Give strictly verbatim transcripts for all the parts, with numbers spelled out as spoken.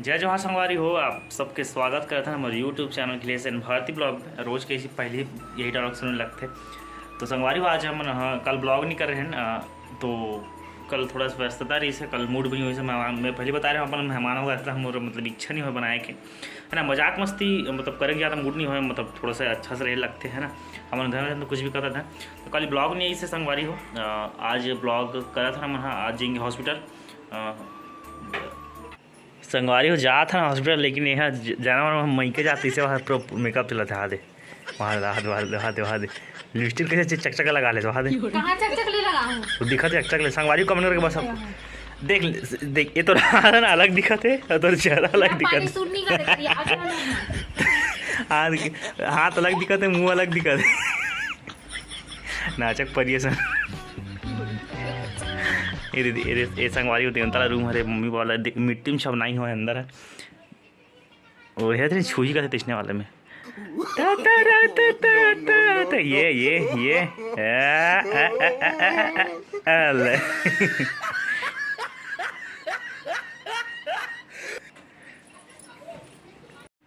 जय जोहार संगवारी हो, आप सबके स्वागत करत हन हमर YouTube चैनल खिलेश एन भारती ब्लॉग में। रोज के ऐसी पहली यही डायलॉग सुने लगथे। तो संगवारी हो, आज हमन ह, कल ब्लॉग नहीं कर रहे हैं, अ, तो कल थोड़ा सा व्यस्तता रही से, कल मूड भी नहीं हुई से। मैं, मैं पहले बता रहे हूँ, अपन मेहमान होगा, इतना हमर मतलब इच्छा नहीं हो बनाए के, है ना। मजाक मस्ती मतलब करेंगे, ज़्यादा मूड नहीं हो, मतलब थोड़ा सा अच्छा से रहे लगते हैं ना। हमन घर में तो कुछ भी करत हैं, तो कल ब्लॉग नहीं आई से संगवारी हो। अ, आज ब्लॉग करत हन हमन ह, आज जाएंगे हॉस्पिटल। अ, संगवारी हो जात हन हॉस्पिटल, लेकिन यहाँ ज-, जाना वाला मइके जात, इसे वहाँ पूरा मेकअप चलत है। हाँ दे, वहाँ दे, वहाँ दे, वहाँ दे, वहाँ दे। लिपस्टिक कैसे चकचक लगा ले, वहाँ दे। कहाँ चकचक ले लगा हूँ? वो दिखत है चकचक ले, संगवारी कमेंट करके बस आप देख, देख, ये तो हाथ ना अलग दिखत है और तोर चेहरा अलग ना, दिखत पानी है। सूट नहीं करत, ये आगे वाला है। हाथ, हाथ अलग दिखत है, मुंह अलग दिखत है। नाचक परिये सन। ये दीदी, ये, ये संगवारी होती है, अंतरा रूम हरे, मम्मी पापा वाला दे-, मिट्टी में सब नहीं हो अंदर है। वो है तेरी छुई का तैसने वाले में। ता, ता, रा, ता, ता, ता, ता, ये, ये, ये। आ, आ, आ, आ, आ, आ, ले।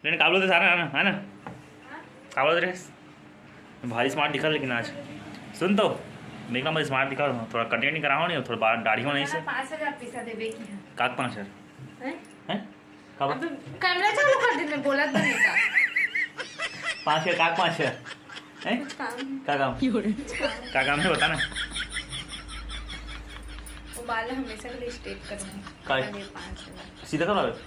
नहीं, काबलो तो सारा है ना, है ना? काबलो तो रे। भारी स्मार्ट दिखा, लेकिन आज सुन तो, देख ना, मैं स्मार्ट दिखा रहा हूँ, थोड़ा कटिंग नहीं करा हो, नहीं थोड़ा बाल दाढ़ी हो नहीं से। पाँच हजार पैसा देवे की है। काक पाँच हजार? हैं? हैं? का बा-, अब कैमरा चालू कर दे, मैं बोलत बने का। पाँच हजार, काक पाँच हजार? हैं? कुछ काम। का काम? कुछ काम। का काम है, बता ना। वो बाल हमेशा के लिए स्ट्रेट करना है। का? अरे, पाँच हजार। सीधा करो।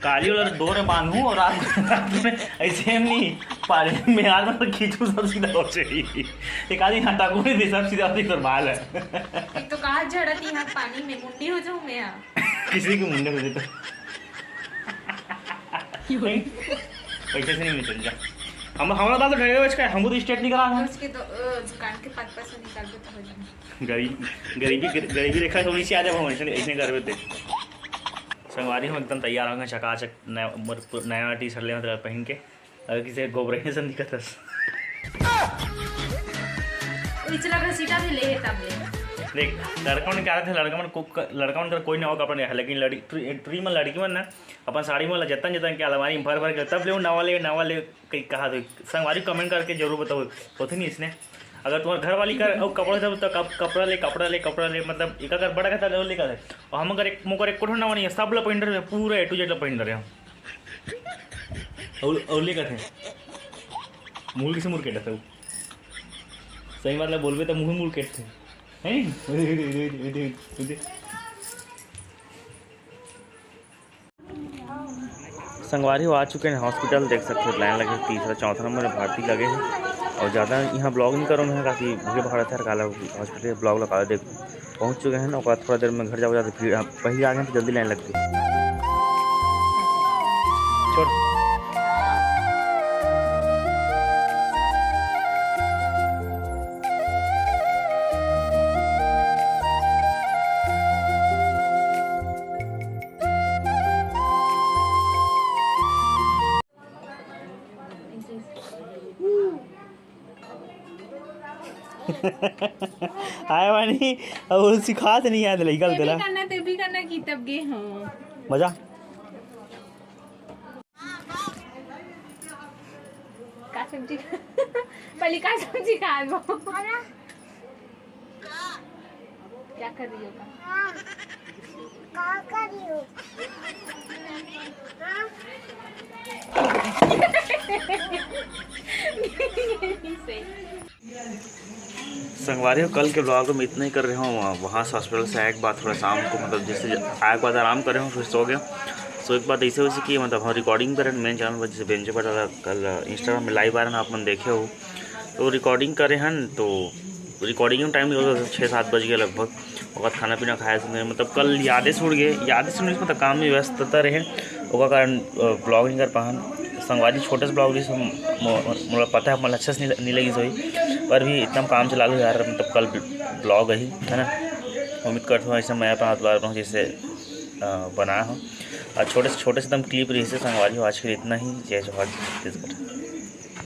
काली वाला डोर में बांधू और रात, रात में ऐसे हम नहीं पारे में यार, मतलब खींचू, सब सीधा हो जाएगी। एक आदमी हटा को नहीं दे, सब सीधा होती तो बाल है। एक तो कहा झड़त यहाँ पानी में मुंडी हो जाऊँ मैं यहाँ। किसी की मुंडी हो जाए तो। क्यों? ऐसे से नहीं चल जा। हम, हमारा बाल तो ढेर बच का है, हमको तो स्ट्रेट नहीं करा था। उसके तो, अ, दुकान के पास पास से निकाल के तो हो जाए। गरीब, गरीबी, गरीबी रेखा से नीचे आ जाए, हम ऐसे, ऐसे करबे ते। संगवारी हम एकदम तैयार होंगे, चकाचक नया, मोर पु-, नया टी शर्ट ले मतलब पहन के, अगर किसी गोबरे से दिखत हस। पिछला का सीटा भी ले है तब ले। देख, लड़का मन क्या रहते हैं, लड़का मन को, लड़का मन कर कोई ना हो कपड़ा नहीं है, लेकिन लड़ी, ट्री, ट्री में लड़की मन ना अपन साड़ी मन ला जतन जतन के अलमारी में भर भर के तब ले नवा ले, नवा ले, कहीं कहा तो संगवारी कमेंट करके जरूर बताओ, होते नहीं इसने। अगर तुम्हारे घर वाली कर, "ओ, कपड़ा दे, तो कप-, कपड़ा ले, कपड़ा ले, कपड़ा ले", मतलब, एक अगर बड़ा कहता ले, ले कहते। और हम अगर एक, मोकर एक कोठा नवा नहीं है, सब ला पहन रहे, पूरा A to Z ला पहन रहे हम। और, और ले कहते हैं, मुंह किसे मुड़ के डरता हूँ? सही बात है, बोलबे तो मुंह मुड़ के डरते हैं। हैं? संगवारी हो आ चुके हैं हॉस्पिटल, देख सकते हो लाइन लगे, तीसरा चौथा नंबर में भर्ती लगे हैं। और ज़्यादा यहाँ ब्लॉग नहीं करूँ मैं, काफ़ी भीड़ भाड़ था, काला हॉस्पिटल ब्लॉग लगा देख पहुँच चुके हैं ना, ओकर बाद थोड़ा देर में घर जाओ, ज़्यादा भीड़, हाँ, पहले आ गए तो जल्दी लाइन लग गई। छोड़। आय वानी, अब वो सिखात नहीं आय लइका ल तेला। करना, ते भी करना कि तब गे, हाँ। मजा। का सब्जी? पहले का सब्जी खा लो। क्या कर रही हो का? हाँ। का कर रही हो? हाँ? संगवारी हो, कल के ब्लॉग में इतना ही कर रहे हो। वहाँ से हॉस्पिटल से आए के बाद थोड़ा शाम को, मतलब, जैसे आए के बाद आराम करे हो, फिर सो गए। सो एक बात ऐसे हो कि, मतलब, हम रिकॉर्डिंग करें मेन चैनल पर, जैसे बेंजो पटेल कल Instagram में लाइव आ रहे हैं, आप मन देखे हो, तो रिकॉर्डिंग करे हन, तो रिकॉर्डिंग टाइम हो छः सात बज गए लगभग। ओकर खाना पीना खाए संगे, मतलब, कल यादे से उड़ गए, यादे से उड़ गए, मतलब, काम में व्यस्तता रहे, ओकर कारण, अ, ब्लॉग नहीं कर पाहन। संगवारी छोटे से ब्लॉग, जैसे मो-, मोला पता है, मोला अच्छा से नहीं, नहीं लगी सोई, पर भी इतना काम चला लो यार, मतलब, कल ब्लॉग ही है ना, उम्मीद करता हूँ ऐसा मैं अपना बार जैसे, अ, बनाया हूँ। और छोटे से, छोटे से एकदम क्लिप रही से संगवारी हो, आज के लिए इतना ही। जय जोहार, छत्तीसगढ़।